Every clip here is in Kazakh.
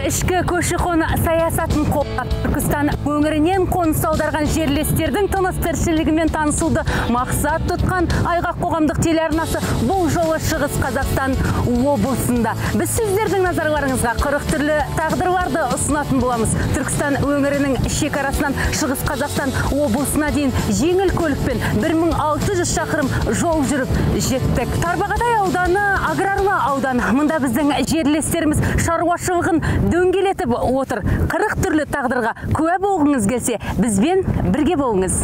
Ішкі көші-қон саясатын қолдап, Түркістан өңірінен қоныс аударған жерлестердің тыныс тіршілігімен танысуды мақсат тұтқан Айғақ қоғамдық телеарнасы бұл жолы Шығыс Қазақстан облысында. Біз сіздердің назарларыңызға 40 түрлі тағдырларды ұсынатын боламыз. Түркістан өңірінің шекарасынан Шығыс Қазақстан облысына дейін жеңіл көлікпен 1600 шақырым жол жүріп жеттік. Тарбағатай ауданы аграрлы аудан. Мұнда біздің жерлестеріміз шаруашылығын дөңгелетіп отыр. 40 түрлі тағдырға куә болғыңыз келсе, бізбен бірге болыңыз.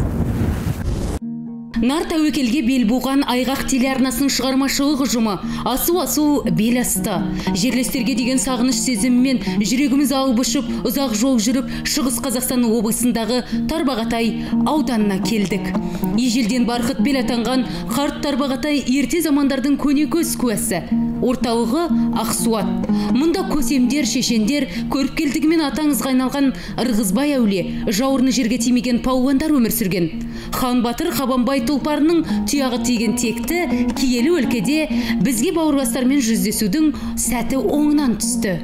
Нар тәуекелге бел буған Айғақ телеарнасының шығармашылық ұжымы асу-асу бел асты. Жерлестерге деген сағыныш сезімімен жүрегіміз алып ұшып, ұзақ жол жүріп, Шығыс Қазақстан облысындағы Тарбағатай ауданына келдік. Ежелден барқыт бел атанған қарт Тарбағатай ерте замандардың көнекөз куәсі. Орталығы Ақсуат. Мұнда көсемдер, шешендер, көріпкелдігімен атаңызға айналған Ырғызбай әулие, жауырыны жерге тимеген палуандар өмір сүрген. Хан батыр Қабанбай тұлпарының тұяғы тиген текті киелі өлкеде бізге бауырластармен жүздесудің сәті оңынан түсті.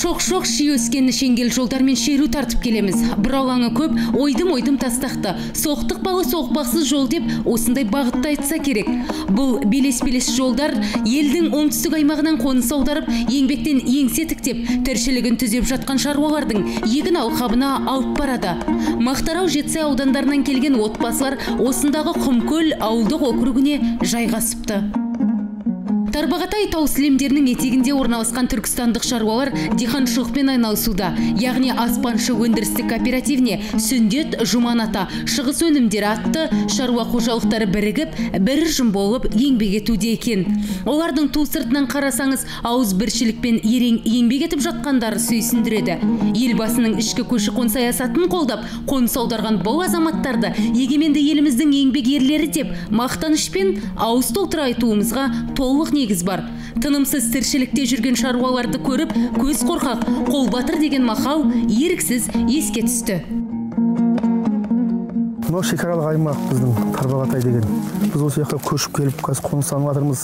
Шоқ-шоқ ши өскен шеңгел жолдармен шеру тартып келеміз. Бұралаңы көп, ойдым-ойдым тастақты. Соқтықпалы соқпақсыз жол деп осындай бағытта айтса керек. Бұл белес-белес жолдар елдің оңтүстік аймағынан қоныс аударып, еңбектен еңсе тіктеп, тіршілігін түзеп жатқан шаруалардың егін алқабына алып барады. Мақтарал, Жетісай аудандарынан келген отбасылар осындағы Құмкөл ауылдық округіне жайғасыпты. Тарбағатай тау сілемдерінің етегінде орналасқан түркістандық шаруалар диқаншылықпен айналысуда. Яғни Аспаншы өндірістік кооперативіне Сүндет, Жұман ата, Шығыс өнімдері атты шаруа қожалықтары бірігіп, бір ұжым болып еңбек етуде екен. Олардың ту сыртынан қарасаңыз, ауыз біршілікпен ерең еңбек етіп жатқандары сүйсіндіреді. Елбасының ішкі көші-қон саясатын қолдап, қоныс аударған бұл азаматтарды егеменді еліміздің еңбек ерлері деп мақтанышпен ауыз толтыра айтуымызға толық негіз бар. Тынымсыз тіршілікте жүрген шаруаларды көріп, көз қорқақ, қол батыр деген мақал еріксіз еске түсті. Мынау шекаралық аймақ біздің Тарбағатай деген. Біз осы жаққа көшіп келіп, қазір қоныстанып жатырмыз.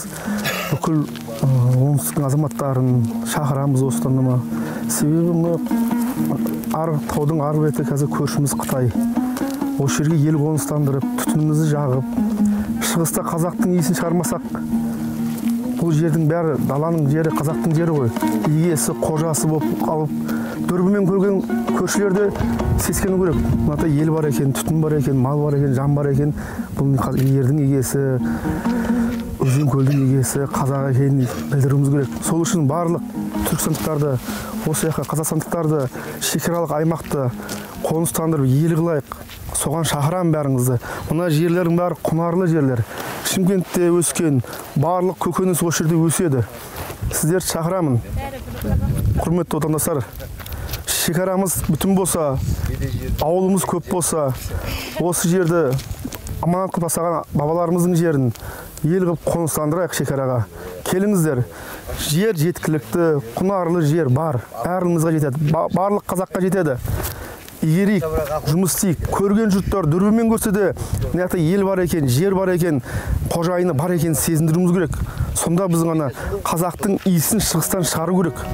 Бүкіл оңтүстіктің азаматтарын шақырамыз осыдан. Себебі мына таудың арғы беті қазір көршіміз Қытай. Осы жерге ел қоныстандырып, түтінімізді жағып, шығыста қазақтың иісін шығармасақ, бұл жердің бәрі даланың жері, қазақтың жері ғой. Иесі, қожасы болып қалып, дүрбімен көрген көршілерді сескену керек. Мынада ел бар екен, түтін бар екен, мал бар екен, жан бар екен. Бұл ердің егесі, өзен көлдің егесі, қазақ екенін білдіруіміз керек. Сол үшін барлық түркістандықтарды, осы жаққа қазақстандықтарды, шекаралық аймақты қоныстандырып ел қылайық. Соған шақырамын бәріңізді. Мына жерлердің бәрі құнарлы жерлер. Шымкентте өскен барлық көкөніс осы жерде өседі. Сіздерді шақырамын. Құрметті отандастар, шекарамыз бүтін болса, ауылымыз көп болса, осы жерді аманат қылып тастаған бабаларымыздың жерін ел қылып қоныстандырайық шекараға. Келіңіздер, жер жеткілікті, құнарлы жер бар. Бәрімізге жетеді, барлық қазаққа жетеді. Игерейік, жұмыс істейік. Көрген жұрттар дүрбімен көрсе де, мына жақта ел бар екен, жер бар екен, қожайыны бар екен сезіндіруіміз керек. Сонда біз ғана қазақтың иісін шығыстан шығару керек.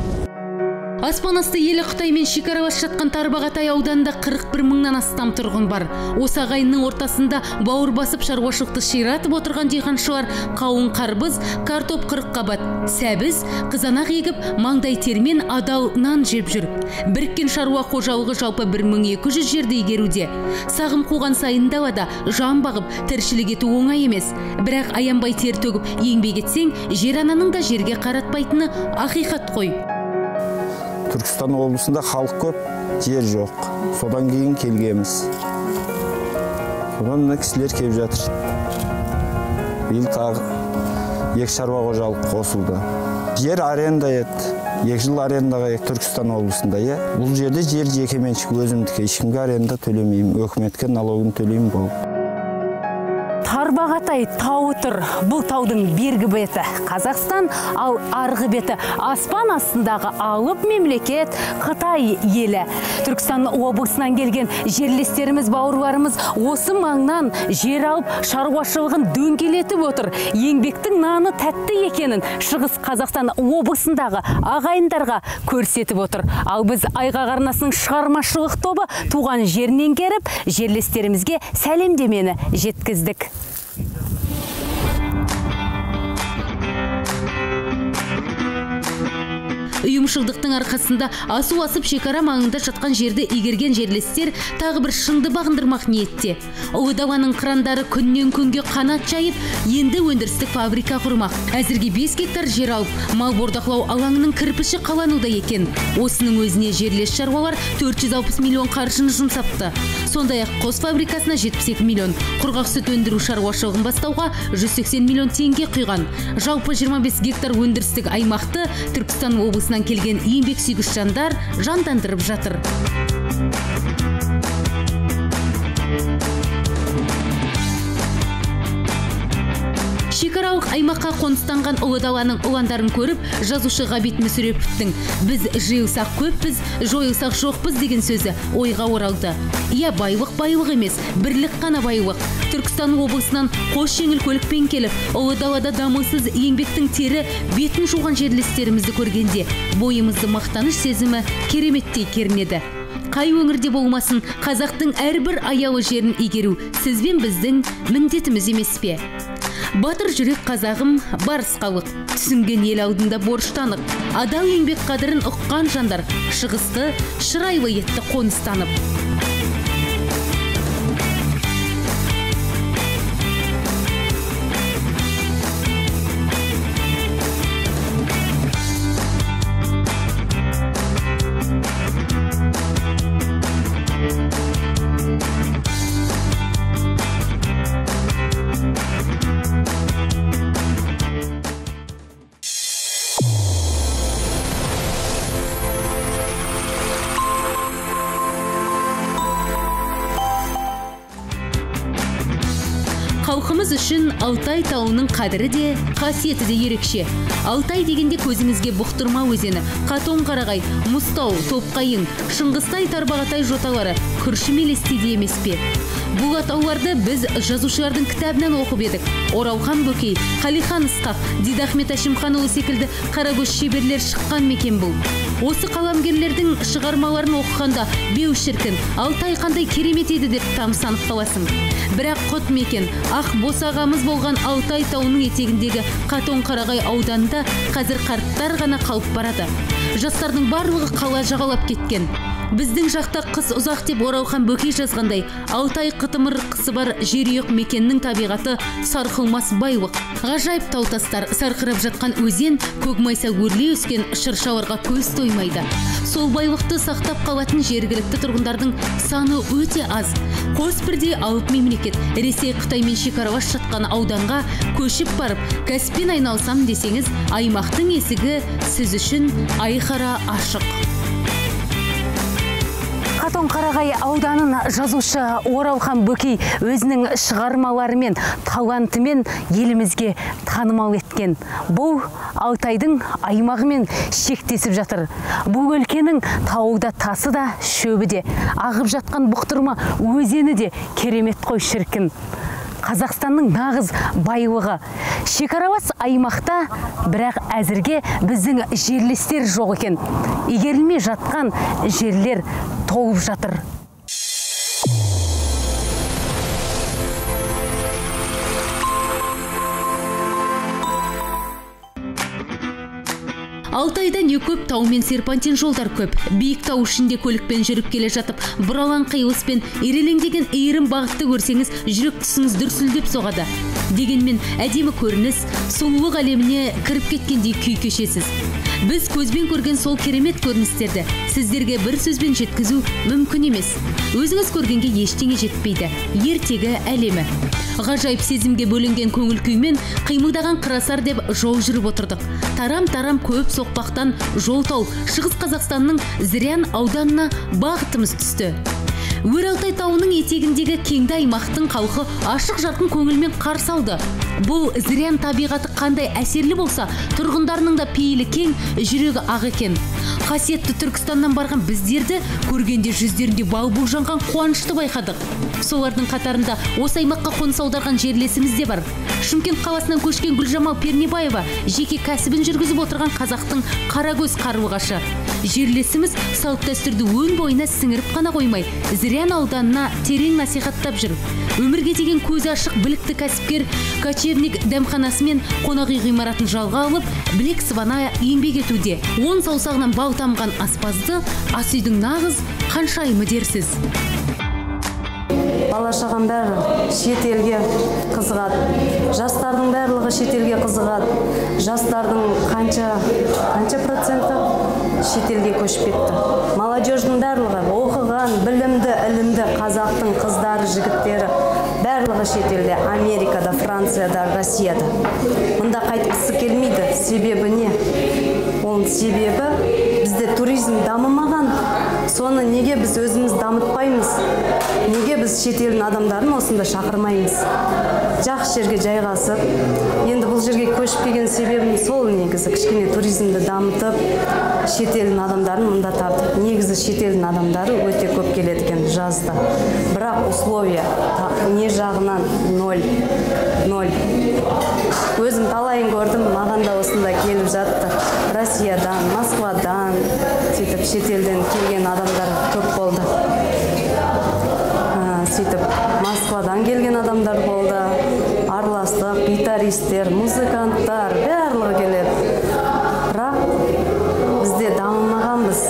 Аспан асты елі Қытаймен шекаралас жатқан Тарбағатай ауданында 41 мыңнан астам тұрғын бар. Осы ағайынның ортасында бауыр басып шаруашылықты ширатып отырған диқаншылар қауын, қарбыз, картоп 40 қабат, сәбіз, қызанақ егіп, маңдай термен адал нан жеп жүр. Біріккен шаруа қожалығы жалпы 1200 жерді игеруде. Сағым қуған сайын далада жан бағып, тіршілік ету оңай емес. Бірақ аянбай тер төгіп еңбек етсең, жер ананың да жерге қаратпайтыны ақиқат қой. Түркістан облысында халық көп, жер жоқ. Содан кейін келгенбіз. Содан мына кісілер келіп жатыр. Биыл тағы 2 шаруа қожалық қосылды. Жер аренда ет, 2 жыл арендаға Түркістан облысында. Бұл жерде жер жекеменшік өзімдікі, ешкімге аренда төлемеймін, өкіметке налогын төлеймін болды. Тарбағатай тауы тұр. Бұл таудың бергі беті Қазақстан, ал арғы беті аспан астындағы алып мемлекет Қытай елі. Түркістан облысынан келген жерлестеріміз, бауырларымыз осы маңнан жер алып, шаруашылығын дөңгелетіп отыр. Еңбектің наны тәтті екенін Шығыс Қазақстан облысындағы ағайындарға көрсетіп отыр. Ал біз Айғақ арнасының шығармашылық тобы туған жерінен келіп, жерлестерімізге сәлемдемені жеткіздік. Ұйымшылдықтың арқасында асу асып шекара маңында жатқан жерді игерген жерлестер тағы бір шыңды бағындырмақ ниетте. Ұлы даланың қырандары күннен күнге қанат жайып, енді өндірістік фабрика құрмақ. Әзірге 5 гектар жер алып, мал бордақылау алаңының кірпіші қалануда екен. Осының өзіне жерлес шаруалар 460 миллион қаржыны жұмсапты. Сондай-ақ қос фабрикасына 72 миллион, құрғақ сүт өндіру шаруашылығын бастауға 180 миллион теңге құйған. Жалпы 25 гектар өндірістік аймақты Түркістан облысынан келген еңбек сүйгіш жандар жандандырып жатыр. Шекаралық аймаққа қоныстанған ұлы даланың ұландарын көріп, жазушы Ғабит Мүсіреповтің «Біз жиылсақ көппіз, жойылсақ жоқпыз» деген сөзі ойға оралды. Иә, байлық байлық емес, бірлік қана байлық. Түркістан облысынан қос жеңіл көлікпен келіп, ұлы далада дамылсыз еңбектің тері бетін жуған жерлестерімізді көргенде бойымызды мақтаныш сезімі кереметтей кернеді. Қай өңірде болмасын, қазақтың әрбір аялы жерін игеру сіз бен біздің міндетіміз емес пе? Батыр жүрек қазағым, барыс халық, түсінген ел алдында борыштанып, адал еңбек қадірін ұққан жандар шығысты шырайлы етті қоныстанып. Халқымыз үшін Алтай тауының қадірі де, қасиеті де ерекше. Алтай дегенде көзіңізге Бұқтырма өзені, Қатон Қарағай, Мұзтау, Топқайың, Шыңғыстай, Тарбағатай жоталары күршім елестейді емес пе? Бұл атауларды біз жазушылардың кітабынан оқып едік. Оралхан Бөкей, Қалихан Ысқақ, Дидахмет Әшімханұлы секілді қаракөз шеберлер шыққан мекен бұл. Осы қаламгерлердің шығармаларын оқығанда беу шіркін, Алтай қандай керемет еді деп тамсанып қаласың. Бірақ құт мекен, ақ босағамыз болған Алтай тауының етегіндегі Қатон Қарағай ауданында қазір қарттар ғана қалып барады. Жастардың барлығы қала жағалап кеткен. Біздің жақта қыс ұзақ деп Оралхан Бөкей жазғандай, Алтай қытымыр қысы бар жерұйық мекеннің табиғаты сарқылмас байлық. Ғажайып тау тастар, сарқырап жатқан өзен, көк майса өрлей өскен шыршаларға көз тоймайды. Сол байлықты сақтап қалатын жергілікті тұрғындардың саны өте аз. Қос бірдей алып мемлекет Ресей Қытаймен шекаралас жатқан ауданға көшіп барып, кәсіппен айналысам десеңіз, аймақтың есігі сіз үшін айқара ашық. Қатон Қарағай ауданын жазушы Оралхан Бөкей өзінің шығармаларымен, талантымен елімізге танымал еткен. Бұл Алтайдың аймағымен шектесіп жатыр. Бұл өлкенің тауы да, тасы да, шөбі де, ағып жатқан Бұқтырма өзені де керемет қой шіркін. Қазақстанның нағыз байлығы. Шекаралас аймақта, бірақ әзірге біздің жерлестер жоқ екен. Игерілмей жатқан жерлер толып жатыр. Алтайда не көп тау мен серпантин жолдар көп. Биік тау ішінде көлікпен жүріп келе жатып, бұралаң қиылыспен ирелеңдеген иірім бағытты көрсеңіз, жүрек тұсыңыз дүрсілдеп соғады. Дегенмен әдемі көрініс, сұлулық әлеміне кіріп кеткендей күй кешесіз. Біз көзбен көрген сол керемет көріністерді сіздерге бір сөзбен жеткізу мүмкін емес. Өзіңіз көргенге ештеңе жетпейді. Ертегі әлемі. Ғажайып сезімге бөленген көңіл күймен қимылдаған қырасар деп жол жүріп отырдық. Тарам-тарам көп соқпақтан жол тауып, Шығыс Қазақстанның Зырян ауданына бағытымыз түсті. Өр Алтай тауының етегіндегі кеңді аймақтың халқы ашық жарқын көңілмен қарсы алды. Бұл Зырян табиғаты қандай әсерлі болса, тұрғындарының да пейілі кең, жүрегі ақ екен. Қасиетті Түркістаннан барған біздерді көргенде жүздерінде бал-бұл жанған қуанышты байқадық. Солардың қатарында осы аймаққа қоныс аударған жерлесіміз де бар. Шымкент қаласынан көшкен Гүлжамал Пернебаева жеке кәсібін жүргізіп отырған қазақтың қарагөз қарлығашы. Жерлесіміз салт дәстүрді өн бойына сіңіріп қана қоймай, Зырян ауданына терең насихаттап жүр. Өмірге деген көзі ашық білікті кәсіпкер кочевник дәмханасы мен қонақ үй ғимаратын жалға алып, білек сыбана еңбек етуде. Он саусағынан бал тамған аспазды ас үйдің нағыз ханшайымы дерсіз. Бала шағам бәрі шетелге қызығады. Жастардың барлығы шетелге қызығады. Жастардың қанша проценті шетелге көшіп кетті. Молодеждің барлығы оқыған, білімді, ілімді қазақтың қыздары, жігіттері барлығы шетелде, Америкада, Францияда, Россияда. Мұнда қайтқысы келмейді. Себебі не? Оның себебі бізде туризм дамымаған. Соны неге біз өзіміз дамытпаймыз? Неге біз шетелдің адамдарын осында шақырмаймыз? Жақсы жерге жайғасып, енді бұл жерге көшіп келген себебім сол негізі, кішкене туризмді дамытып, шетелдің адамдарын мұнда тартып. Негізі шетелдің адамдары өте көп келеді екен жазда. Бірақ условия не жағынан ноль. Өзім талайын көрдім, маған да осында келіп жатты. Россиядан, Москвадан, сөйтіп шетелден келген адамдар көп болды. Сөйтіп Москвадан келген адамдар болды, араластық, гитаристер, музыканттар, барлығы келеді. Бірақ бізде дамымағанбыз.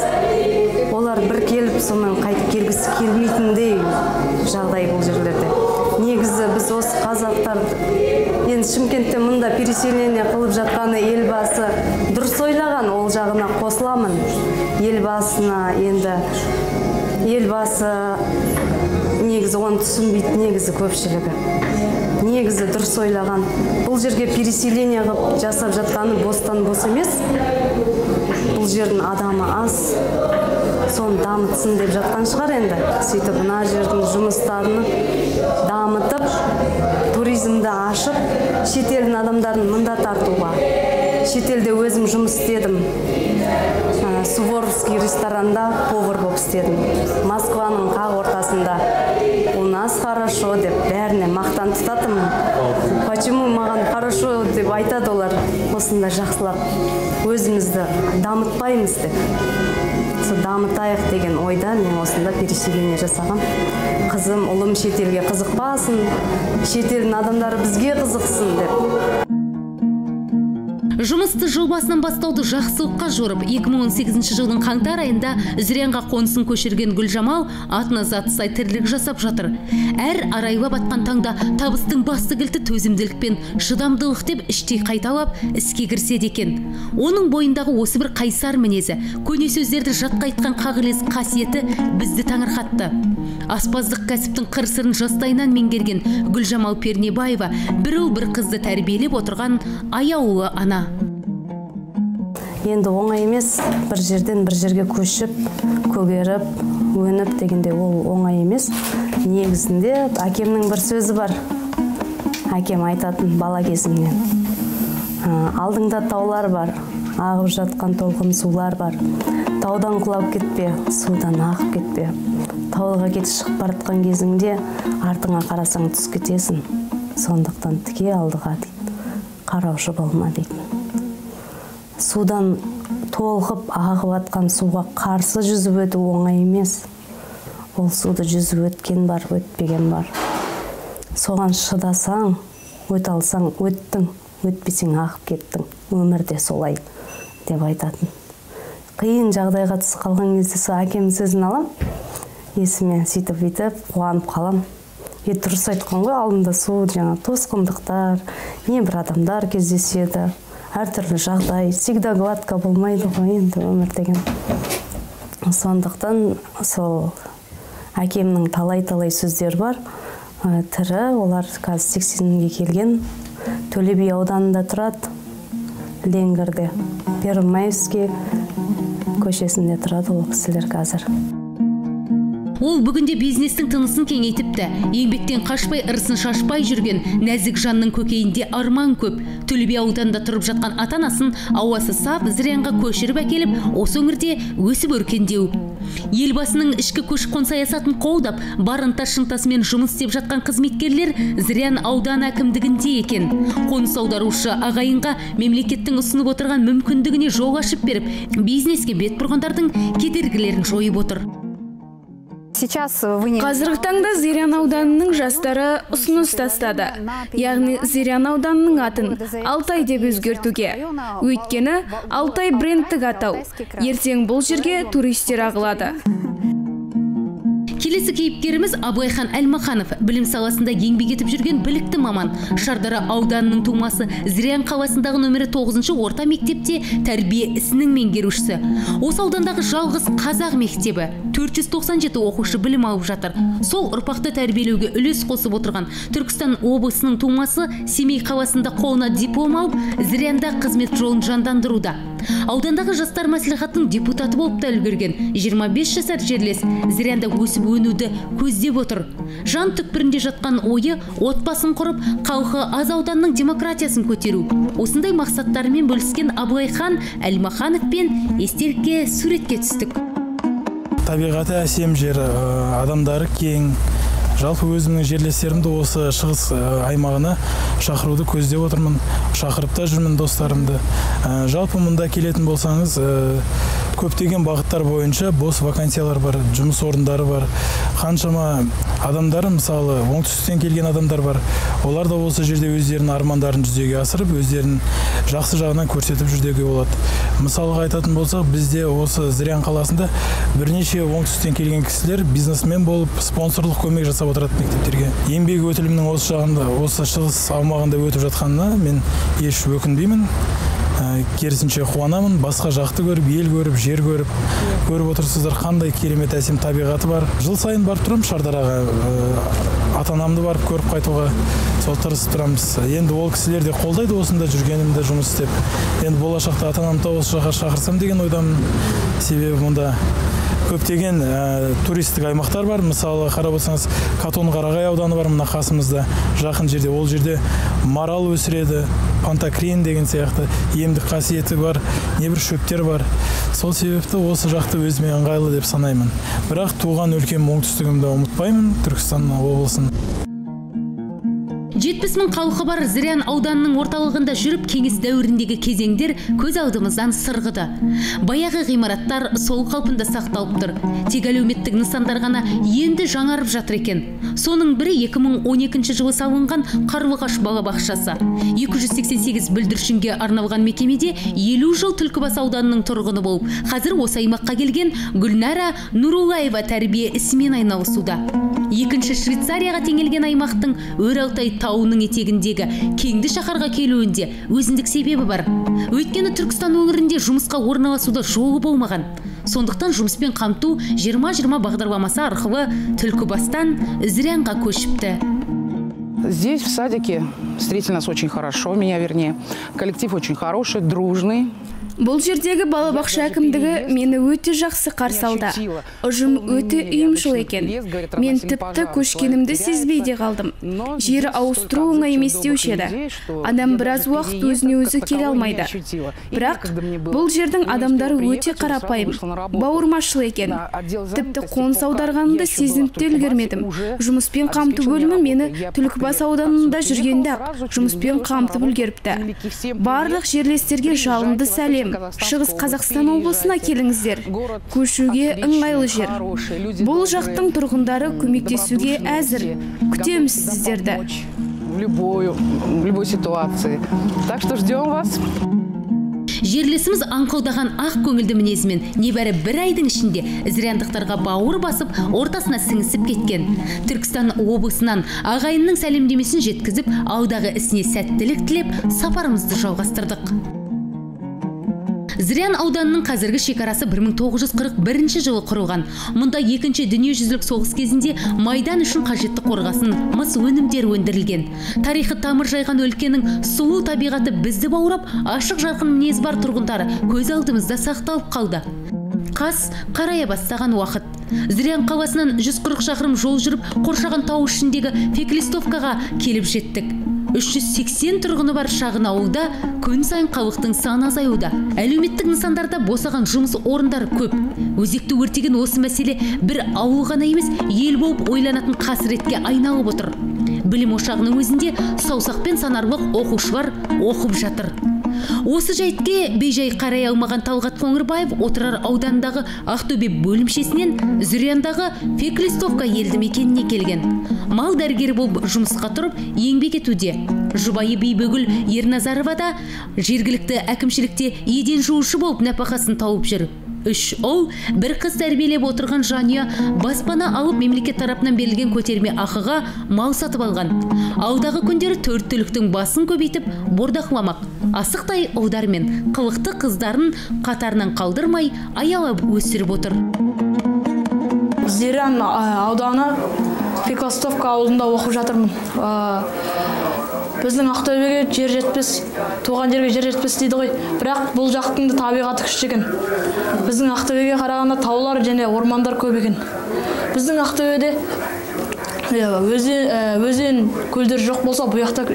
Олар бір келіп, сонымен қайтып келгісі келмейтіндей жағдай бұл жерлерде. Негізі біз осы қазақтар, енді Шымкентте мұнда переселение қылып жатқаны елбасы дұрыс ойлаған, ол жағына қосыламын. Елбасына енді елбасы негізі оны түсінбейді, негізі көпшілігі. Негізі дұрыс ойлаған. Бұл жерге переселение қылып жасап жатқаны бостан бос емес. Бұл жердің адамы аз, соны дамытсын деп жатқан шығар енді. Сөйтіп мына жердің жұмыстарын дамытып, туризмді ашып, шетелдің адамдарын мында тартуға. Шетелде өзім жұмыс істедім. Суворовский ресторанда повар болып істедім. Москваның қақ ортасында. У нас хорошо деп бәріне мақтан тұтатынмын. Почему маған хорошо деп айтады олар? Осында жақсылап өзімізді дамытпаймыз деп. Сол дамытайық деген ойда мен осында переселение жасағам. Қызым, ұлым шетелге қызықпасын, шетелдің адамдары бізге қызықсын деп. Жұмысты жыл басынан бастауды жақсылыққа жорып, 2018 жылдың қаңтар айында Зырянға қонысын көшірген Гүлжамал атына заты сай тірлік жасап жатыр. Әр арайлап атқан таңда табыстың басты кілті төзімділік пен шыдамдылық деп іштей қайталап іске кіріседі екен. Оның бойындағы осы бір қайсар мінезі, көне сөздерді жатқа айтқан қағылез қасиеті бізді таңырқатты. Аспаздық кәсіптің қыр-сырын жастайынан меңгерген Гүлжамал Пернебаева бір ұл бір қызды тәрбиелеп отырған аяулы ана. Енді оңай емес, бір жерден бір жерге көшіп, көгеріп, өніп дегенде ол оңай емес. Негізінде әкемнің бір сөзі бар. Әкем айтатын бала кезімнен. Алдыңда таулар бар, ағып жатқан толқын сулар бар. Таудан құлап кетпе, судан ағып кетпе. Тауға кетіп шығып бара жатқан кезіңде артыңа қарасаң түсіп кетесің. Сондықтан тіке алдыға дейді, қараушы болма дейтін. Судан толқып ағып атқан суға қарсы жүзіп өту оңай емес. Ол суды жүзіп өткен бар, өтпеген бар. Соған шыдасаң, өте алсаң, өттің, өтпесең ағып кеттің. Өмірде солай деп айтатын. Қиын жағдайға түсіп қалған кезде сол әкемнің сөзін алам. Есіме сөйтіп бүйтіп қуанып қалам. Дұрыс айтқан ғой, алдында су, жаңа тосқындықтар, не бір адамдар кездеседі, әртүрлі жағдай, всегда гладко болмайды ғой енді өмір деген. Сондықтан сол әкемнің талай-талай сөздері бар. Тірі, олар қазір 80-ге келген. Төле би ауданында тұрады, Ленгірде, Первомайский көшесінде тұрады ол кісілер қазір. Ол бүгінде бизнестің тынысын кеңейтіпті. Еңбектен қашпай, ырысын шашпай жүрген нәзік жанның көкейінде арман көп. Төле би ауданында тұрып жатқан ата-анасын ауасы саф Зырянға көшіріп әкеліп, осы өңірде өсіп өркендеу. Елбасының ішкі көші-қон саясатын қолдап, бар ынта-шынтасымен жұмыс істеп жатқан қызметкерлер Зырян ауданы әкімдігінде екен. Қоныс аударушы ағайынға мемлекеттің ұсынып отырған мүмкіндігіне жол ашып беріп, бизнеске бет бұрғандардың кедергілерін жойып отыр. Қазіргі таңда Зырян ауданының жастары ұсыныс тастады. Яғни Зырян ауданының атын Алтай деп өзгертуге. Өйткені Алтай брендтік атау. Ертең бұл жерге туристер ағылады. Келесі кейіпкеріміз Абылайхан Әлмаханов, білім саласында еңбек етіп жүрген білікті маман. Шардара ауданының тумасы, Зырян қаласындағы нөмірі 9 орта мектепте тәрбие ісінің меңгерушісі. Осы аудандағы жалғыз қазақ мектебі 497 оқушы білім алып жатыр. Сол ұрпақты тәрбиелеуге үлес қосып отырған Түркістан облысының тумасы Семей қаласында қолына диплом алып, Зырянда қызмет жолын жандандыруда. Аудандағы жастар мәслихатының депутаты болып та үлгерген 25 жасар жерлес Зырянда өсіп өнуді көздеп отыр. Жан түкпірінде жатқан ойы отбасын құрып, халқы аз ауданның демократиясын көтеру. Осындай мақсаттарымен бөліскен Абылайхан Әлмахановпен естелікке суретке түстік. Табиғаты әсем жер, адамдары кең. Жалпы өзімнің жерлестерімді осы шығыс аймағына шақыруды көздеп отырмын, шақырып та жүрмін достарымды. Жалпы мұнда келетін болсаңыз, көптеген бағыттар бойынша бос вакансиялар бар, жұмыс орындары бар. Қаншама адамдар, мысалы, оңтүстіктен келген адамдар бар. Олар да осы жерде өздерінің армандарын жүзеге асырып, өздерін жақсы жағынан көрсетіп жүр деуге болады. Мысалға айтатын болсақ, бізде осы Зырян қаласында бірнеше оңтүстіктен келген кісілер бизнесмен болып, спонсорлық көмек жасап отырады мектептерге. Еңбек өтілімнің осы жағында, осы шығыс аумағында өтіп жатқанына мен еш өкінбеймін. Керісінше қуанамын, басқа жақты көріп, ел көріп, жер көріп, көріп отырсыздар, қандай керемет әсем табиғаты бар. Жыл сайын барып тұрамын Шардараға, ата-анамды барып көріп қайтуға, сол тырысып тұрамыз. Енді ол кісілер де қолдайды осында жүргенімді, жұмыс істеп. Енді болашақта ата-анамды да осы жаққа шақырсам деген ойдамын. Себебі мұнда көптеген туристік аймақтар бар. Мысалы, қарап отырсаңыз, Катон-Қарағай ауданы бар мына қасымызда, жақын жерде. Ол жерде марал өсіреді, пантокрин деген сияқты емдік қасиеті бар, небір шөптер бар. Сол себепті осы жақты өзіме ыңғайлы деп санаймын. Бірақ туған өлкем оңтүстігімді ұмытпаймын, Түркістан облысын. 70 мың халқы бар Зырян ауданының орталығында жүріп, кеңес дәуіріндегі кезеңдер көз алдымыздан сырғыды. Баяғы ғимараттар сол қалпында сақталып тұр. Тек әлеуметтік нысандар ғана енді жаңарып жатыр екен. Соның бірі 2012 жылы салынған Қарлығаш балабақшасы. 288 бүлдіршінге арналған мекемеде 50 жыл Түлкібас ауданының тұрғыны болып, қазір осы аймаққа келген Гүлнара Нурулаева тәрбие ісімен айналысуда. Екінші Швейцарияға теңелген аймақтың Өр Алтай тауының етегіндегі кеңді шаһарға келуінде өзіндік себебі бар. Өйткені Түркістан өңірінде жұмысқа орналасуда жолы болмаған. Сондықтан жұмыспен қамту 20-20 бағдарламасы арқылы Түлкібастан Зырянға көшіпті. Здесь, в садике, встретили нас очень хорошо, меня вернее. Коллектив очень хороший, дружный. Бұл жердегі балабақша әкімдігі мені өте жақсы қарсы алды. Ұжым өте ұйымшыл екен. Мен тіпті көшкенімді сезбей де қалдым. Жер ауыстыру оңай емес деуші еді. Адам біраз уақыт өзіне өзі келе алмайды. Бірақ бұл жердің адамдары өте қарапайым, бауырмашыл екен. Тіпті қоныс аударғанымды сезініп те үлгермедім. Жұмыспен қамту бөлімі мені Түлкібас ауданында жүргенде-ақ жұмыспен қамтып үлгеріпті. Барлық жерлестерге жалынды сәлем. Шығыс Қазақстан облысына келіңіздер. Көшуге ыңғайлы жер. Бұл жақтың тұрғындары көмектесуге әзір. Күтеміз сіздерді. В любой ситуации. Так что ждем вас. Жерлесіміз аңқылдаған ақ көңілді мінезімен небәрі бір айдың ішінде зыряндықтарға бауыр басып, ортасына сіңісіп кеткен. Түркістан облысынан ағайынның сәлемдемесін жеткізіп, алдағы ісіне сәттілік тілеп, сапарымызды жалғастырдық. Зырян ауданының қазіргі шекарасы 1941 жылы құрылған. Мұнда екінші дүниежүзілік соғыс кезінде майдан үшін қажетті қорғасын, мыс өнімдері өндірілген. Тарихы тамыр жайған өлкенің сұлу табиғаты бізді баурап, ашық жарқын мінез бар тұрғындары көз алдымызда сақталып қалды. Қас қарая бастаған уақыт. Зырян қаласынан 140 шақырым жол жүріп, қоршаған тау ішіндегі Феклистовкаға келіп жеттік. 380 тұрғыны бар шағын ауылда күн сайын халықтың саны азаюда. Әлеуметтік нысандарда босаған жұмыс орындары көп. Өзекті өртеген осы мәселе бір ауыл ғана емес, ел болып ойланатын қасіретке айналып отыр. Білім ошағының өзінде саусақпен санарлық оқушылар оқып жатыр. Осы жайтке бейжай қарай алмаған Талғат Қоңырбаев Отырар ауданындағы Ақтөбе бөлімшесінен Зыряндағы Феклистовка елді мекеніне келген. Мал дәрігері болып жұмысқа тұрып, еңбек етуде. Жұбайы Бибігүл Ерназарова да жергілікті әкімшілікте еден жуушы болып нәпақасын тауып жүр. 3 ұл, бір қыз тәрбиелеп отырған жанұя баспана алып, мемлекет тарапынан берілген көтерме ақыға мал сатып алған. Алдағы күндері 4 түліктің басын көбейтіп, бордақламақ. Асықтай ұлдар мен қылықты қыздарын қатарынан қалдырмай, аялап өсіріп отыр. Зырян ауданы Феклистовка ауылында оқып жатырмын. Біздің Ақтөбеге жер жетпес, туған жерге жер жетпес дейді ғой. Бірақ бұл жақтың да табиғаты күшті екен. Біздің Ақтөбеге қарағанда таулар және ормандар көп екен. Біздің Ақтөбеде өзен, көлдер жоқ болса, бұл жақта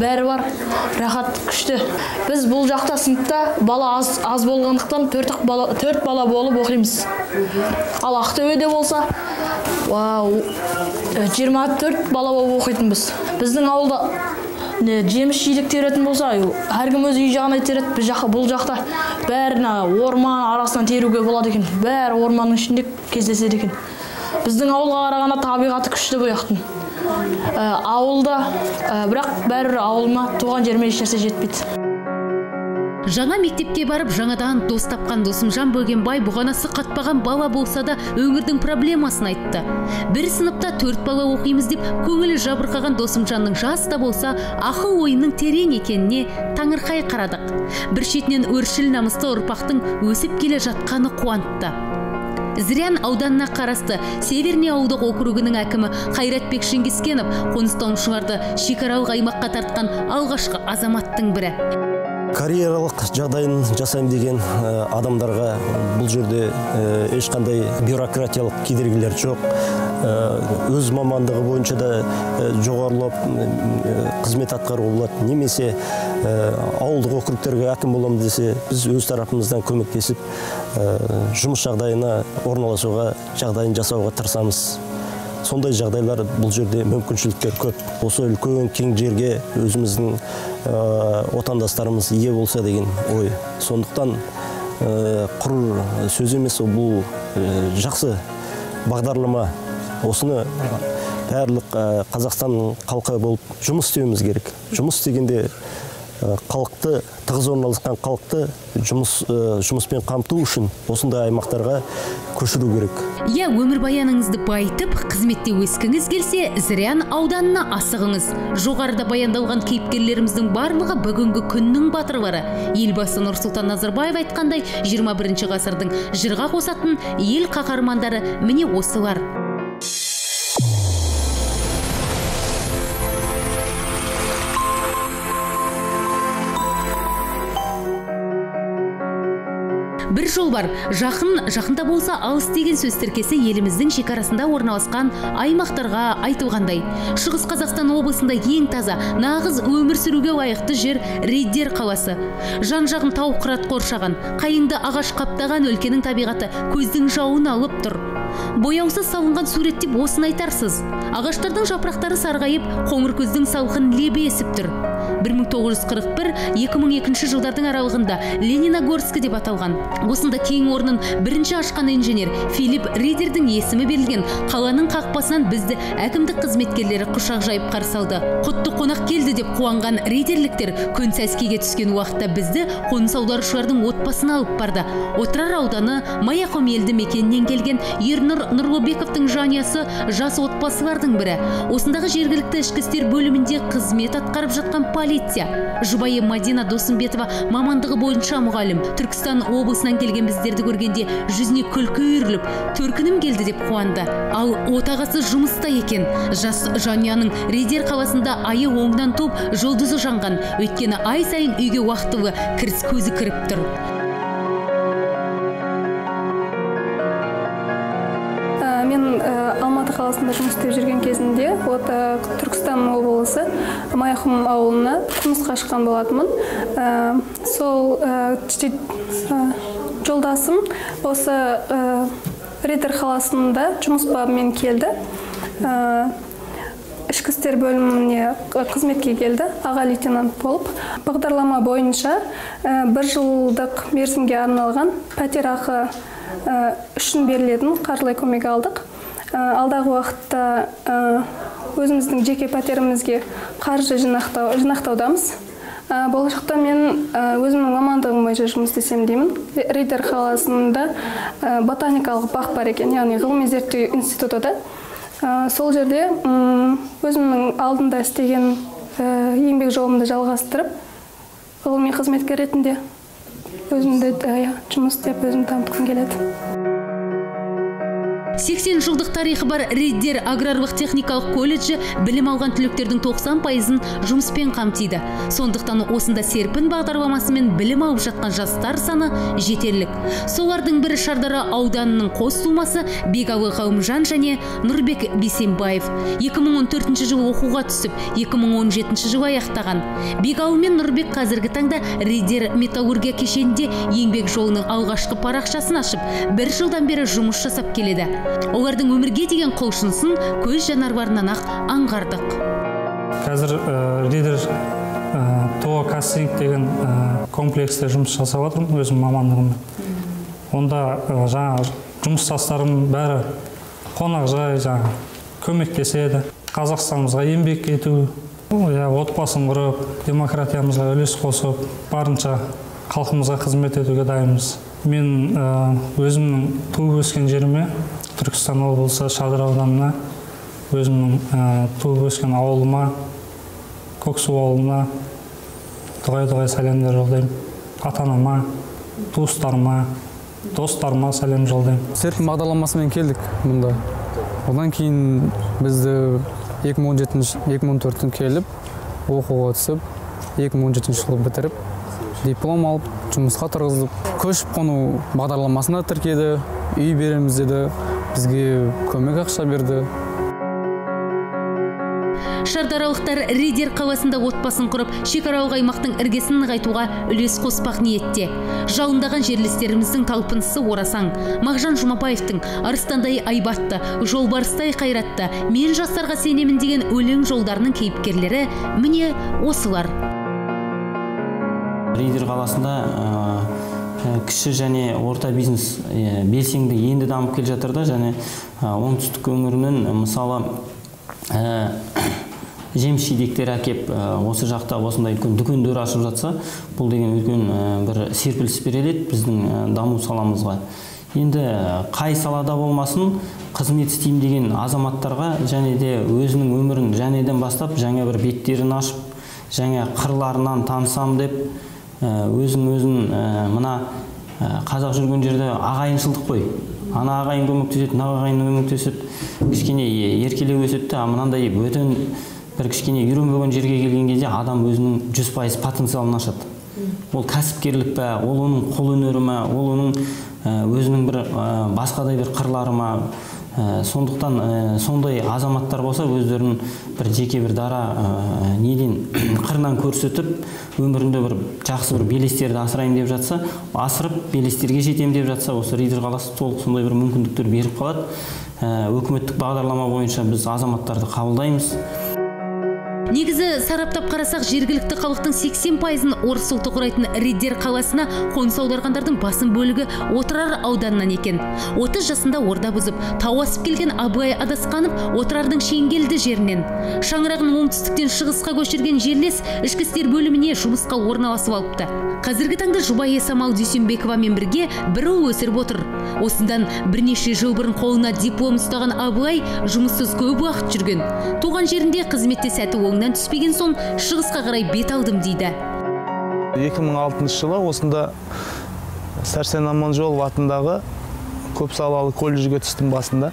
бәрі бар, рахат, күшті. Біз бұл жақта сыныпта бала аз болғандықтан 4 бала болып оқимыз. Ал Ақтөбеде болса 24 бала болып оқитынбыз. Біздің ауылда жеміс жидек теретін болса, әркім өз үй жағына тереді. Бұл жақта бәрін орман арасынан теруге болады екен. Бәрі орманның ішінде кездеседі екен. Біздің ауылға қарағанда табиғаты күшті бұл жақтың. Ауылда, бірақ бәрібір ауылыма, туған жеріме ешнәрсе жетпейді. Жаңа мектепке барып, жаңадан дос тапқан Досымжан Бөгенбай бұғанасы қатпаған бала болса да өңірдің проблемасын айтты. Бір сыныпта 4 бала оқимыз деп көңілі жабырқаған Досымжанның жас та болса ақыл ойының терең екеніне таңырқай қарадық. Бір шетінен өршіл намысты ұрпақтың өсіп келе жатқаны қуантты. Зырян ауданына қарасты Северный ауылдық округінің әкімі Қайратбек Шыңғыскенов қоныстанушыларды шекаралық аймаққа тартқан алғашқы азаматтың бірі. Карьералық жағдайын жасаймын деген адамдарға бұл жерде ешқандай бюрократиялық кедергілер жоқ. Өз мамандығы бойынша да жоғарылап қызмет атқаруға болады. Немесе ауылдық округтерге әкім боламын десе, біз өз тарапымыздан көмектесіп, жұмыс жағдайына орналасуға, жағдайын жасауға тырысамыз. Сондай жағдайлар бұл жерде мүмкіншіліктер көп. Осы үлкен кең жерге өзіміздің отандастарымыз ие болса деген ой. Сондықтан құр сөз емес, бұл жақсы бағдарлама. Осыны барлық Қазақстан халқы болып жұмыс істеуіміз керек. Жұмыс істегенде халықты, тығыз орналасқан халықты жұмыспен қамту үшін осындай аймақтарға көшіру керек. Иә, өмірбаяныңызды байытып, қызметте өскіңіз келсе, Зырян ауданына асығыңыз. Жоғарыда баяндалған кейіпкерлеріміздің барлығы бүгінгі күннің батырлары. Елбасы Нұрсұлтан Назарбаев айтқандай, 21 ғасырдың жырға қосатын ел қаһармандары міне осылар. Бір жол бар, жақын, жақында болса алыс деген сөз тіркесі еліміздің шекарасында орналасқан аймақтарға айтылғандай. Шығыс Қазақстан облысында ең таза, нағыз өмір сүруге лайықты жер Риддер қаласы. Жан-жағын тау қырат қоршаған, қайыңды ағаш қаптаған өлкенің табиғаты көздің жауын алып тұр. Бояусыз салынған сурет деп осыны айтарсыз. Ағаштардың жапырақтары сарғайып, қоңыр көздің салқын лебі есіп тұр. 1941-2002 жылдардың аралығында Лениногорск деп аталған. Осында кен орнын бірінші ашқан инженер Филипп Риддердің есімі берілген қаланың қақпасынан бізді әкімдік қызметкерлері құшақ жайып қарсы алды. Құтты қонақ келді деп қуанған риддерліктер күн сәскеге түскен уақытта бізді қоныс аударушылардың отбасына алып барды. Отырар ауданы Маяқом елді мекенінен келген Ернұр Нұрлыбековтың жанұясы жас отбасылардың бірі. Осындағы жергілікті ішкі істер бөлімінде қызмет атқарып жатқан полиция. Жұбайы Мадина Досымбетова мамандығы бойынша мұғалім. Түркістан облысынан келген біздерді көргенде жүзіне күлкі үйіріліп, төркінім келді деп қуанды. Ал отағасы жұмыста екен. Жас жанұяның Риддер қаласында айы оңынан туып, жұлдызы жанған. Өйткені ай сайын үйге уақытылы кіріс көзі кіріп тұр. істеп жүрген кезінде Түркістан облысы Майқұм ауылына тұрмысқа шыққан болатынмын. Сол жолдасым осы Риддер қаласында жұмыс бабымен келді. Ішкі істер бөліміне қызметке келді, аға лейтенант болып. Бағдарлама бойынша бір жылдық мерзімге арналған пәтер ақы үшін берілетін қаржылай көмек алдық. Алдағы уақытта өзіміздің жеке пәтерімізге қаржы жинақтаудамыз. Болашақта мен өзімнің мамандығым бойынша жұмыс істесем деймін. Риддер қаласында ботаникалық бақ бар екен, яғни ғылыми зерттеу институты да. Сол жерде өзімнің алдында істеген еңбек жолымды жалғастырып, ғылыми қызметкер ретінде өзімді жұмыс істеп, өзімді дамытқым келеді. 80 жылдық тарихы бар Риддер аграрлық техникалық колледжі білім алған түлектердің 90%-ын жұмыспен қамтиды. Сондықтан осында серпін бағдарламасымен білім алып жатқан жастар саны жетерлік. Солардың бірі Шардара ауданының қос тумасы Бегалы Қауымжан және Нұрбек Бейсенбаев. 2014 жылы оқуға түсіп, 2017 жылы аяқтаған. Бегалы мен Нұрбек қазіргі таңда Риддер металлургия кешенінде еңбек жолының алғашқы парақшасын ашып, бір жылдан бері жұмыс жасап келеді. Олардың өмірге деген құлшынысын көз жанарларынан ақ аңғардық. Қазір Риддер ТОО «Казцинк» деген комплексте жұмыс жасап жатырмын өзім мамандығыммен. Онда жаңа жұмыстастарым бәрі қонақжай, жаңа көмектеседі. Қазақстанымызға еңбек ету, отбасын құрып, демократиямызға үлес қосып, барынша халқымызға қызмет етуге дайынбыз. Мен өзімнің туып өскен жеріме, Түркістан облысы Шардара ауданына, өзімнің туып өскен ауылыма, Көксу ауылына дұғай-дұғай сәлемдер жолдаймын. Ата-анама, туыстарыма, достарыма сәлем жолдаймын. Серпін бағдарламасымен келдік мұнда. Одан кейін бізді 2014-тен келіп, оқуға түсіп, 2017 жылы бітіріп, диплом алып, жұмысқа тұрғызып, көшіп қону бағдарламасына тіркеді, үй береміз деді, бізге көмек ақша берді. Шардаралықтар Риддер қаласында отбасын құрып, шекаралық аймақтың іргесін нығайтуға үлес қоспақ ниетте. Жалындаған жерлестеріміздің талпынысы орасан. Мағжан Жұмабаевтың арыстандай айбатты, жолбарыстай қайратты, мен жастарға сенемін деген өлең жолдарының кейіпкерлері міне осылар. Риддер қаласында кіші және орта бизнес белсенді енді дамып келе жатыр да, және оңтүстік өңірінен мысалы жеміс жидектер әкеп осы жақта осындай үлкен дүкендер ашып жатса, бұл деген үлкен бір серпіліс береді біздің даму саламызға. Енді қай салада болмасын қызмет істеймін деген азаматтарға және де өзінің өмірін жаңадан бастап, жаңа бір беттерін ашып, жаңа қырларынан танысам деп өзін мына қазақ жүрген жерде ағайыншылдық қой. Ана ағайын көмектеседі, мына ағайын көмектеседі, кішкене еркелеу өседі, а мынандай бөтен бір кішкене үйренбеген жерге келген кезде адам өзінің 100% потенциалын ашады. Ол кәсіпкерлік пе, ол оның қол өнері ме, ол оның өзінің бір басқадай бір қырлары ма. Сондықтан сондай азаматтар болса, өздерін бір жеке бір дара неден қырынан көрсетіп, өмірінде бір жақсы бір белестерді асырайын деп жатса, асырып белестерге жетем деп жатса, осы Риддер қаласы толық сондай бір мүмкіндіктер беріп қалады. Өкіметтік бағдарлама бойынша біз азаматтарды қабылдаймыз. Негізі сараптап қарасақ, жергілікті халықтың 80%-ын орыс ұлты құрайтын Риддер қаласына қоныс аударғандардың басым бөлігі Отырар ауданынан екен. 30 жасында орда бұзып, тау асып келген Абылай Адасқанов Отырардың шеңгелді жерінен. Шаңырағын оңтүстіктен шығысқа көшірген жерлес ішкі істер бөліміне жұмысқа орналасып алыпты. Қазіргі таңда жұбайы Самал Дүйсенбековамен бірге бір ұл өсіріп отыр. Осыдан бірнеше жыл бұрын қолына диплом ұстаған Абылай жұмыссыз көп уақыт жүрген. Туған жерінде қызметте сәті оңынан түспеген соң шығысқа қарай бет алдым дейді. 2006 жылы осында Сәрсен Аманжолов атындағы көпсалалы колледжге түстім басында.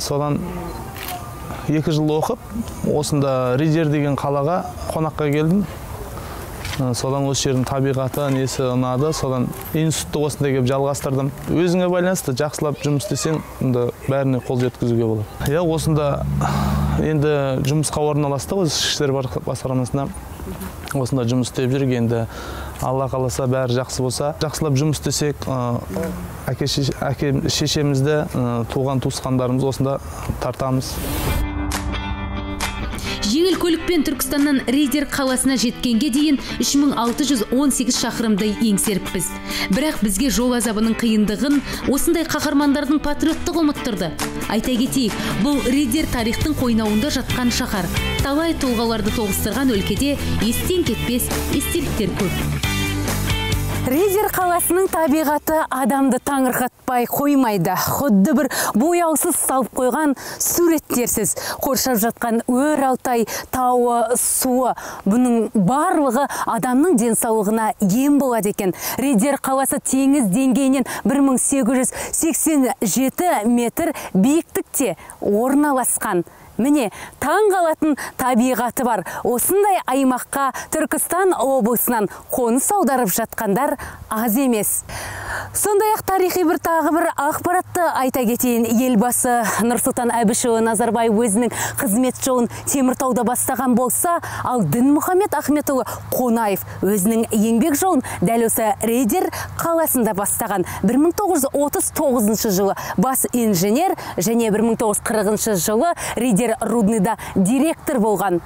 Содан 2 жыл оқып, осында Риддер деген қалаға қонаққа келдім. Содан осы жердің табиғаты, несі ұнады. Содан институтты осында келіп жалғастырдым. Өзіңе байланысты жақсылап жұмыс істесең, онда бәріне қол жеткізуге болады. Иә, осында енді жұмысқа орналастық, осы ішкі істер басқармасына. Осында жұмыс істеп жүрік, енді Алла қаласа бәрі жақсы болса, жақсылап жұмыс істесек, әке шешемізді, туған туысқандарымызды осында тартамыз. Жеңіл көлікпен Түркістаннан Риддер қаласына жеткенге дейін 3618 шақырымды еңсеріппіз. Бірақ бізге жол азабының қиындығын осындай қаһармандардың патриоттығы ұмыттырды. Айта кетейік, бұл Риддер тарихтың қойнауында жатқан шаһар. Талай тұлғаларды тоғыстырған өлкеде естен кетпес естеліктер көп. Риддер қаласының табиғаты адамды таңырқатпай қоймайды. Құдды бір бояусыз салып қойған суреттерсіз. Қоршап жатқан Өр Алтай тауы, суы, бұның барлығы адамның денсаулығына ем болады екен. Риддер қаласы теңіз деңгейінен 1887 метр биіктікте орналасқан. Міне, таң қалатын табиғаты бар. Осындай аймаққа Түркістан облысынан қоныс аударып жатқандар аз емес. Сондай-ақ тарихи бір тағы бір ақпаратты айта кетейін. Елбасы Нұрсұлтан Әбішұлы Назарбаев өзінің қызмет жолын Теміртауда бастаған болса, ал Дінмұхамед Ахметұлы Қонаев өзінің еңбек жолын дәл осы Риддер қаласында бастаған. 1939 жылы бас инженер және 1940 жылы Риддер Рудныйда директор болған.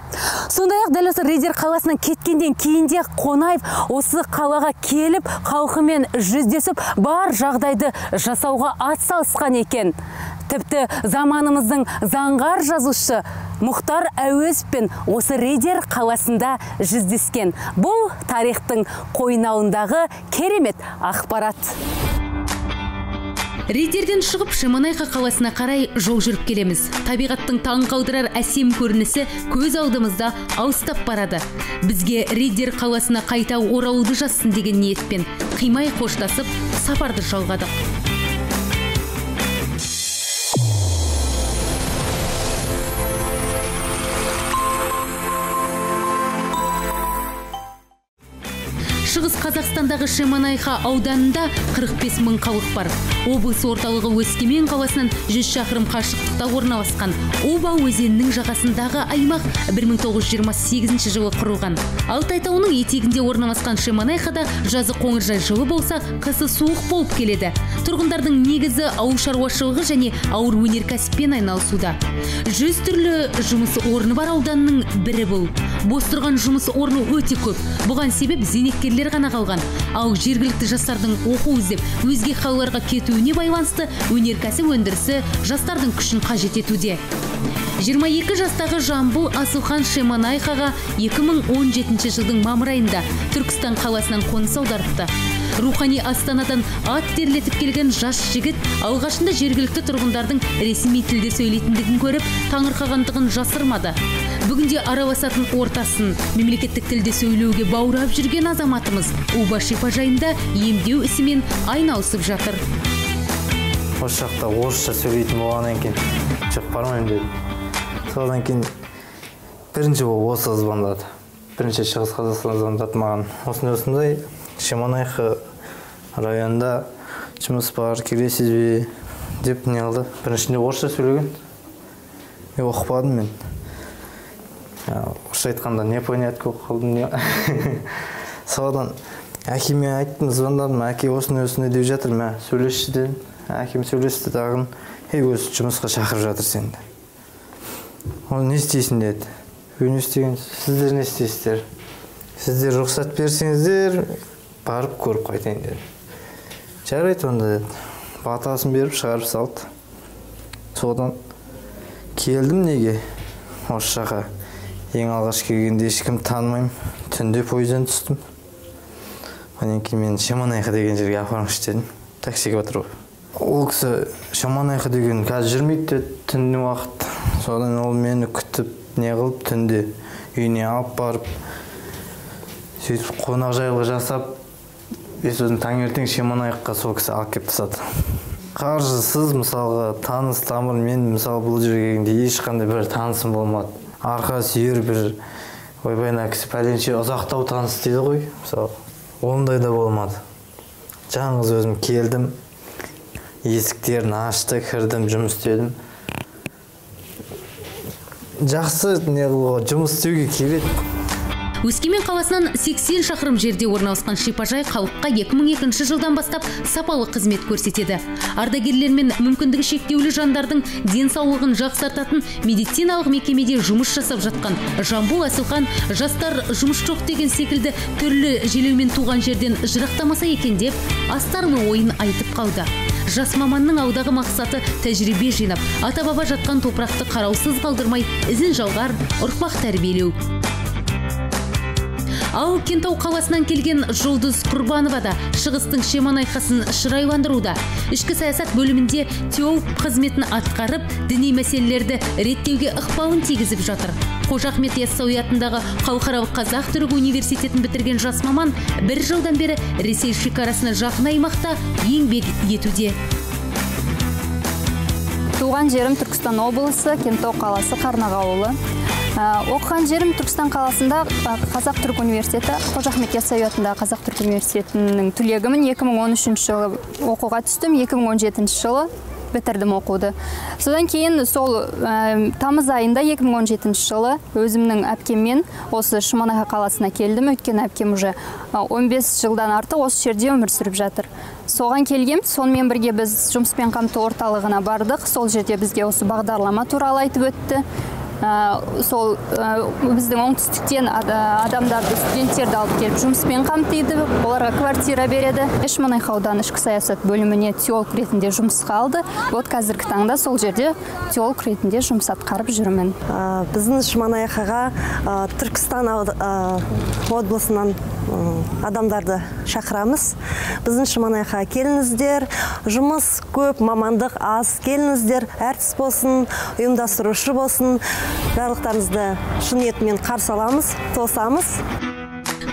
Сондай-ақ дәл осы Риддер қаласынан кеткенден кейін де Қонаев осы қалаға келіп, халқымен жүздесіп, бар жағдайды жасауға атсалысқан екен. Тіпті заманымыздың заңғар жазушысы Мұхтар Әуезовпен осы Риддер қаласында жүздескен. Бұл тарихтың қойнауындағы керемет ақпарат. Риддерден шығып Шемонайха қаласына қарай жол жүріп келеміз. Табиғаттың таң қалдырар әсем көрінісі көз алдымызда алыстап барады. Бізге Риддер қаласына қайта оралуды жазсын деген ниетпен қимай қоштасып сапарды жалғадық. Шығыс Қазақстандағы Шемонайха ауданында 45 мың халық бар. Облыс орталығы Өскемен қаласынан 100 шақырым қашықтықта орналасқан. Оба өзенінің жағасындағы аймақ 1928 жылы құрылған. Алтай тауының етегінде орналасқан Шемонайхада жазы қоңыржай жылы болса, қысы суық болып келеді. Тұрғындардың негізі ауыл шаруашылығы және ауыр өнеркәсіппен айналысуда. 100 түрлі жұмыс орны бар ауданның бірі бұл. Бос тұрған жұмыс орны өте көп. Бұған себеп зейнеткерлер ғана қалған. Ал жергілікті жастардың оқу іздеп өзге қалаларға кетуіне байланысты өнеркәсіп өндірісі жастардың күшін қажет етуде. 22 жастағы Жамбыл Асылхан Шемонайхаға 2017 жылдың мамыр айында Түркістан қаласынан қоныс аударыпты. Рухани астанадан ат терлетіп келген жас жігіт алғашында жергілікті тұрғындардың ресми тілде сөйлейтіндігін көріп, таңырқағандығын жасырмады. Бүгінде араласатын ортасын мемлекеттік тілде сөйлеуге баурап жүрген азаматымыз Уба шипажайында емдеу ісімен айналысып жатыр. Осы жақта орысша сөйлейтін болғаннан кейін жоқ, бармаймын дедім. Содан кейін бірінші болып осы звондады. Бірінші Шығыс Қазақстан звондады маған. Осындай Шемонайха районында жұмыс бар, келесіз бе деп не қылды. Біріншінде орысша сөйлеген. Мен оқымадым мен. Орысша айтқанда непонятно болып қалдым. Содан әкеме айттым, звондадым, әке осындай деп жатыр, мә, сөйлесші дедім. Әкем сөйлесті тағын, ей, өзі жұмысқа шақырып жатыр сені. Ол не істейсің деді. Не істеген, сіздер не істейсіздер? Сіздер рұқсат берсеңіздер, барып көріп қайтайын деді. Жарайды онда деді. Батасын беріп шығарып салды. Содан келдім неге? Осы жаққа. Ең алғаш келгенде ешкім танымаймын. Түнде пойыздан түстім. Одан кейін мен Шемонайха деген жерге апарыңызшы дедім. Таксиге отырып. Ол кісі Шемонайха деген қазір жүрмейді деді, түнгі уақыт. Содан ол мені күтіп, не қылып, түнде үйіне алып барып, сөйтіп қонақжайлық жасап, сосын таңертең Шемонайхаға сол кісі алып келіп тастады. Қаржысыз, мысалға, таныс тамыр, мен мысалы бұл жерге келгенде ешқандай бір танысым болмады. Арқа сүйер бір Ойбай, мына кісі пәленше ұзақтау таныс дейді ғой, мысалы, ондай да болмады. Жалғыз өзім келдім, есіктерін ашты, кірдім, жұмыс істедім. Жақсы не қылуға, жұмыс істеуге келеді. Өскемен қаласынан 80 шақырым жерде орналасқан шипажай халыққа 2002 жылдан бастап сапалы қызмет көрсетеді. Ардагерлер мен мүмкіндігі шектеулі жандардың денсаулығын жақсартатын медициналық мекемеде жұмыс жасап жатқан Жамбыл Асылхан жастар жұмыс жоқ деген секілді түрлі желеумен туған жерден жырақтамаса екен деп астарлы ойын айтып қалды. Жас маманның алдағы мақсаты тәжірибе жинап, ата-баба жатқан топырақты қараусыз қалдырмай, ізін жалғар ұрпақ тәрбиелеу. Ал Кентау қаласынан келген Жұлдыз Құрбанова да шығыстың Шемонайхасын шырайландыруда. Ішкі саясат бөлімінде теолог қызметін атқарып, діни мәселелерді реттеуге ықпалын тигізіп жатыр. Қожа Ахмет Яссауи атындағы халықаралық қазақ-түрік университетін бітірген жас маман бір жылдан бері Ресей шекарасына жақын аймақта еңбек етуде. Туған жерім Түркістан облысы, Кентау қаласы, Қарнаға ауылы. Оқыған жерім Түркістан қаласында Қазақ-Түрік университеті, Қожа Ахмет Яссауи атындағы Қазақ-Түрік университетінің түлегімін. 2013 жылы оқуға түстім, 2017 жылы бітірдім оқуды. Содан кейін сол тамыз айында 2017 жылы өзімнің әпкеммен осы Шемонайха қаласына келдім. Өйткені әпкем уже 15 жылдан артық осы жерде өмір сүріп жатыр. Соған келгем, сонымен бірге біз жұмыспен қамту орталығына бардық. Сол жерде бізге осы бағдарлама туралы айтып өтті. Сол біздің оңтүстіктен адамдарды, студенттерді алып келіп жұмыспен қамтиды, оларға квартира береді. Шемонайха ауданы ішкі саясат бөліміне теолог ретінде жұмысқа алды. Вот қазіргі таңда сол жерде теолог ретінде жұмыс атқарып жүрмін. Біздің Шемонайхаға Түркістан облысынан адамдарды шақырамыз. Біздің Шемонайхаға келіңіздер, жұмыс көп, мамандық аз, келіңіздер, әртіс болсын, ұйымдастырушы болсын, барлықтарыңызды шын ниетімен қарсы аламыз, тосамыз.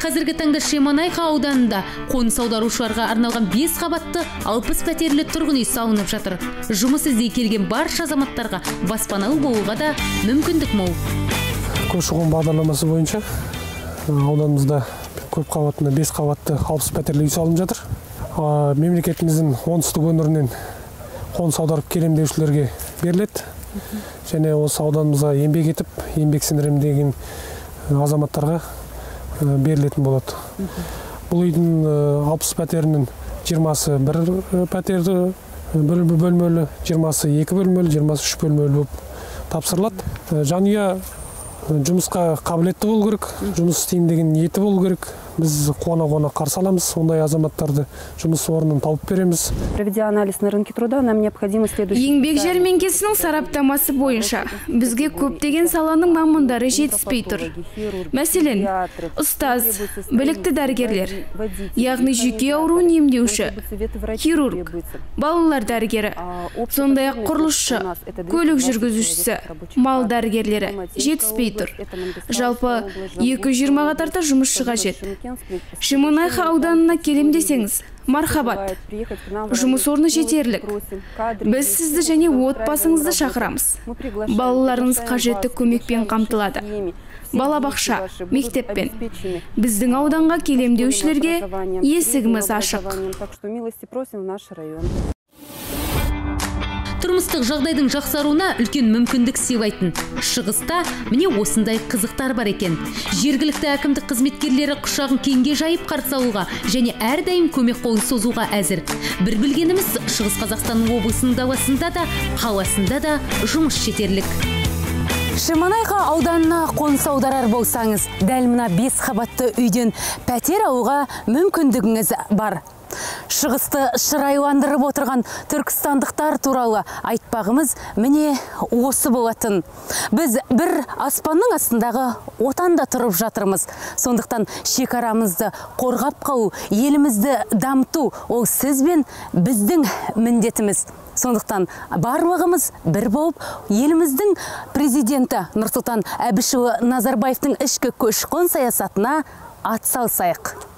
Қазіргі таңда Шемонайха ауданында қоныс аударушыларға арналған 5 қабатты 60 пәтерлі тұрғын үй салынып жатыр. Жұмыс іздей келген барша азаматтарға баспаналы болуға да мүмкіндік мол. Көші-қон бағдарламасы бойынша ауданымызда көп қабатты 5 қабатты 60 пәтерлі үй салынып жатыр. Мемлекетіміздің оңтүстік өңірінен қоныс аударып келем деушілерге беріледі. Және осы ауданымызға еңбек етіп, еңбек сіңірем деген азаматтарға берілетін болады. Бұл үйдің 60 пәтерінің 20-сы бір пәтерді бөлмелі, 20-сы екі бөлмелі, 20-сы үш бөлмелі болып тапсырылады. Жанұя жұмысқа қабілетті болу керек, жұмыс істеймін деген ниеті болу керек. Біз қуана-қуана қарсы аламыз, ондай азаматтарды жұмыс орнын тауып береміз. Проведя анализ на рынке труда, нам необходимо следующий. Еңбек жәрмеңкесінің сараптамасы бойынша бізге көптеген саланың мамандары жетіспей тұр. Мәселен, ұстаз, білікті дәрігерлер, яғни жүйке ауруын емдеуші, хирург, балалар дәрігері, сондай-ақ құрылысшы, көлік жүргізушісі, мал дәрігерлері жетіспей тұр. Жалпы 220-ға тарта жұмысшы қажет. Шемонайха ауданына келем десеңіз, мархабат. Жұмыс орны жетерлік. Біз сізді және отбасыңызды шақырамыз. Балаларыңыз қажетті көмекпен қамтылады. Балабақша, мектеппен. Біздің ауданға келем деушілерге есігіміз ашық. Тұрмыстық жағдайдың жақсаруына үлкен мүмкіндік сыйлайтын шығыста міне осындай қызықтар бар екен. Жергілікті әкімдік қызметкерлері құшағын кеңге жайып қарсы алуға және әрдайым көмек қолын созуға әзір. Бір білгеніміз, Шығыс Қазақстан облысының даласында да, қаласында да жұмыс жетерлік. Шемонайха ауданына қоныс аударар болсаңыз, дәл мына 5 қабатты үйден пәтер алуға мүмкіндігіңіз бар. Шығысты шырайландырып отырған түркістандықтар туралы айтпағымыз міне осы болатын. Біз бір аспанның астындағы отанда тұрып жатырмыз. Сондықтан шекарамызды қорғап қалу, елімізді дамыту ол сіз бен біздің міндетіміз. Сондықтан барлығымыз бір болып, еліміздің президенті Нұрсұлтан Әбішұлы Назарбаевтың ішкі көші-қон саясатына атсалысайық.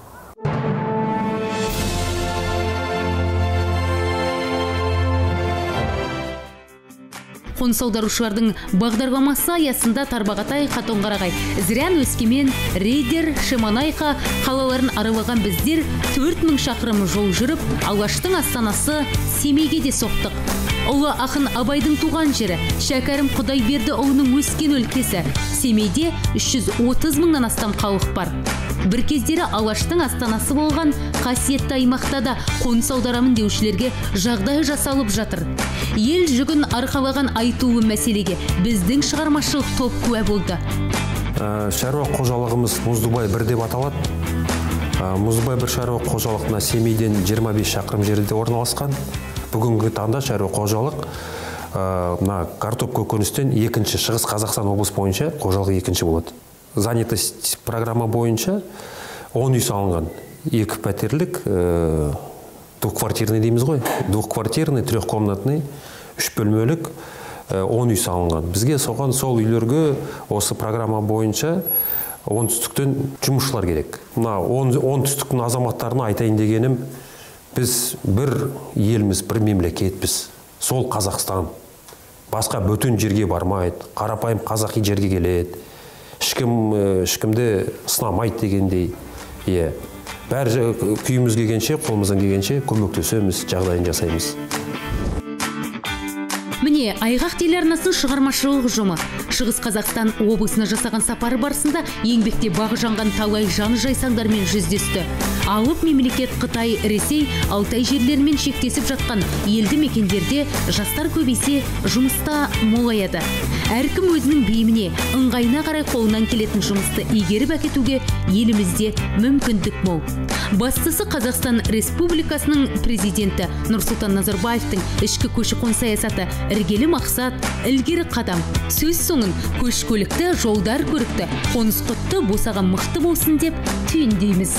Қоныс аударушылардың бағдарламасы аясында Тарбағатай, Қатонқарағай, Зырян, Өскемен, Риддер, Шемонайха қалаларын аралаған біздер 4000 шақырым жол жүріп, Алаштың астанасы Семейге де соқтық. Ұлы ақын Абайдың туған жері, Шәкәрім Құдайбердіұлының өскен өлкесі. Семейде 330 мыңнан астам халық бар. Бір кездері Алаштың астанасы болған қасиетті аймақта да қоныс аударамын деушілерге жағдай жасалып жатыр. Ел жүгін арқалаған айтулы мәселеге біздің шығармашылық топ куә болды. Шаруа қожалығымыз Мұздыбай бір деп аталады. Мұздыбай бір шаруа қожалығына Семейден 25 шақырым жерде орналасқан. Бүгінгі таңда шаруа қожалық мына картоп көкөністен екінші, Шығыс Қазақстан облысы бойынша қожалық екінші болады. Занятость программа бойынша 10 үй салынған. 2 пәтерлік, двухквартирный дейміз ғой, двухквартирный, трехкомнатный, 3 бөлмелік 10 үй салынған. Бізге соған сол үйлерге осы программа бойынша оңтүстіктен жұмысшылар керек. Мына оңтүстіктің азаматтарына айтайын дегенім, біз бір елміз, бір мемлекетпіз. Сол Қазақстан. Басқа бөтен жерге бармайды, қарапайым қазақи жерге келеді. Ешкімді сынамайды дегендей. Бәрі күйіміз келгенше, қолымыздан келгенше көмектесеміз, жағдайын жасаймыз. Міне, Айғақ телеарнасының шығармашылық ұжымы Шығыс Қазақстан облысына жасаған сапары барысында еңбекте бағы жанған талай жан жайсаңдармен жүздесті. Алып мемлекет Қытай, Ресей, Алтай жерлерімен шектесіп жатқан елді мекендерде жастар көбейсе, жұмыста молаяды. Әркім өзінің бейіміне, ыңғайына қарай қолынан келетін жұмысты игеріп әкетуге елімізде мүмкіндік мол. Бастысы Қазақстан Республикасының президенті Нұрсұлтан Назарбаевтың ішкі көші-қон саясаты іргелі мақсат, ілгері қадам. Сөз соңын көш көлікті, жолдар көрікті, қоныс құтты, босаға мықты болсын деп түйіндейміз.